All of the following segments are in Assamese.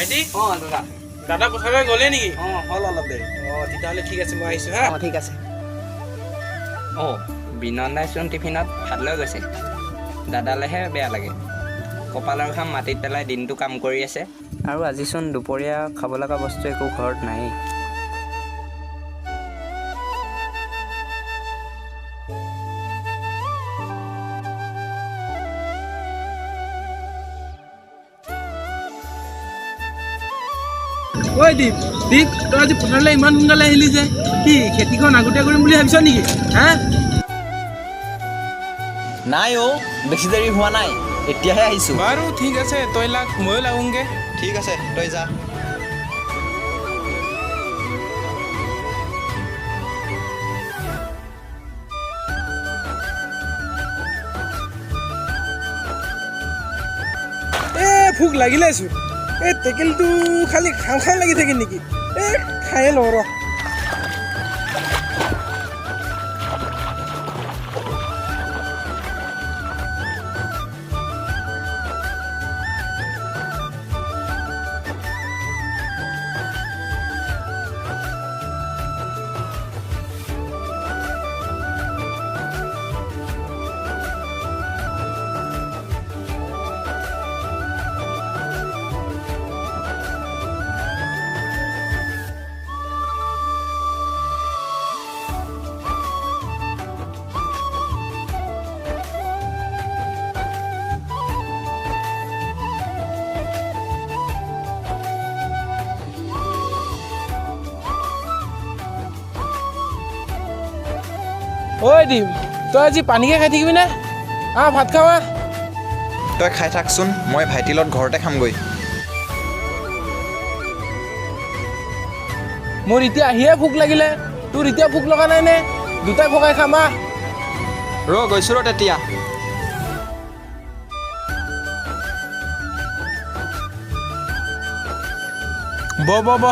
ভাইটি। অঁ দাদা। দাদা পথাৰলৈ গ'লে নেকি? অঁ, হ'ল অলপ দেৰি। অঁ, তেতিয়াহ'লে ঠিক আছে, মই আহিছোঁ হা। অঁ, ঠিক আছে। অঁ, বিনন্দাইচোন টিফিনত ভাত লৈ গৈছে। দাদালেহে বেয়া লাগে, কপালৰ ঘাম মাটিত পেলাই দিনটো কাম কৰি আছে আৰু আজিচোন দুপৰীয়া খাব লগা বস্তু একো ঘৰত নায়েই। ঐ দীপ, দীপ, তই আজি পথাৰলৈ ইমান সোনকালে আহিলি যে, কি খেতিখন আগতীয়া কৰিম বুলি ভাবিছ নেকি হা? নাই অ', বেছি দেৰি হোৱা নাই, এতিয়াহে আহিছোঁ। বাৰু ঠিক আছে, তই লাগ, ময়ো লাগোংগে। ঠিক আছে, তই যা। এ ভোক লাগিলেচোন। এই টেকেলটো খালি খাওঁ খাওঁ লাগি থাকে নেকি? এই খায়ে লওঁ ৰ। ঐ দীপ, তই আজি পানীকে খাই থাকিবি নে? আহ, ভাত খাওঁ আহ। তই খাই থাকচোন, মই ভাইটিৰ লগত ঘৰতে খামগৈ। মোৰ এতিয়া আহিয়ে ভোক লাগিলে, তোৰ এতিয়া ভোক লগা নাই নে? দুটাই ভগাই খাম আহ। ৰ, গৈছোঁ ৰ তেতিয়া। ব ব ব,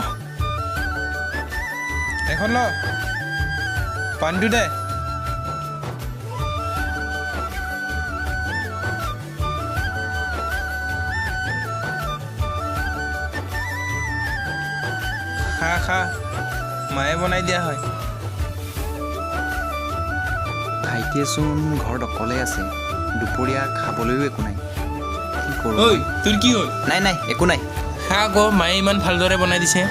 এখন ল, পানীটো দে। খা খা, মায়ে বনাই দিয়া হয়। ভাইটিয়েচোন ঘৰত অকলে আছে, দুপৰীয়া খাবলৈও একো নাই, কি কৰোঁ? ঐ, তোৰ কি হ'ল? নাই নাই, একো নাই। খা আকৌ, মায়ে ইমান ভালদৰে বনাই দিছে।